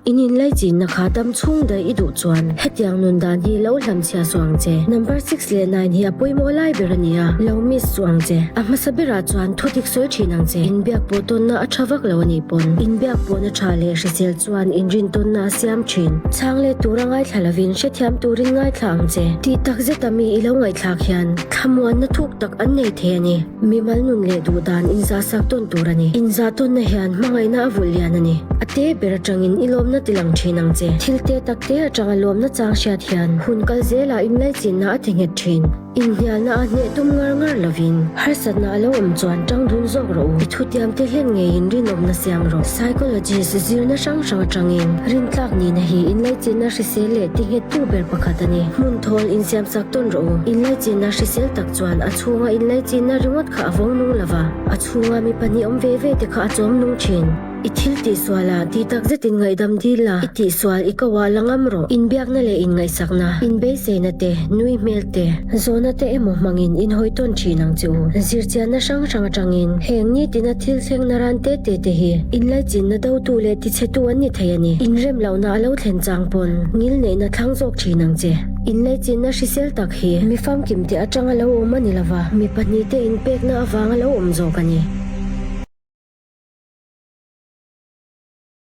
In inlaichinna kha dam chhung daih i duh chuan hetiang nun dan hi lo hlamchhia suh ang che. Number six leh nine hi a pawimawh lai ber a ni a, lo miss suh ang che. A hmasa berah chuan thu dik sawi thin ang che. Inbiak pawh tawnna a tha vak lo a nih pawn inbiak pawhna tha leh hrisel chuan inrintawnna a siam thin. Chhang let tura ngaithla lovin hrethiam turin ngaithla ang che. Tih tak zeta mi i lo ngaihthlak hian thlamuanna thuk tak an nei thei a ni. Mimal nun leh duh dan inzah sak tawn tur a ni. Inzah tawnna hian hmangaihna a vulh lian a ni. A te ber atangin i lawmna ti lang thin ang che. Thil te tak te atanga lawmna chang hriat hian hun kal zelah inlaichinna a ti nghet thin. Inhnialna a hneh tum ngar ngar lovin harsatna a lo awm chuan tang dun zawk rawh u. I thutiam te hlen ngeiin rinawmna siam rawh. Psychologist zirna hrang hrang atangin rintlak nihna hi inlaichinna hrisel leh ti nghettu ber pakhat a ni. Hmun thawl insiamsak tawn rawh u. Inlaichinna hrisel tak chuan a chhunga inlaichinna ringawt kha a vawng nung lova, a chhunga mi pahnih awm ve ve te kha a chawm nung thin. I thil tihsual a, tih tak zetin ngaihdam dil la, i tihsual i ko ah la ngam rawh. Inbiakna leh inngaihsakna, inbeiseina te, nui hmel te, zawhna te emaw hmangin inhawi tawn thin ang che u. Zirchianna hrang hrang atangin heng nitina thil thleng naran te te te hi inlaichinna dotu leh tichhetu an ni thei a ni. Inremlohna a lo thlen chang pawn ngilneihna thlang zawk thin ang che. Inlaichinna hrisel tak hi mi famkim te atanga lo awm a ni lova, mi pahnihte inpekna avanga lo awm zawk a ni.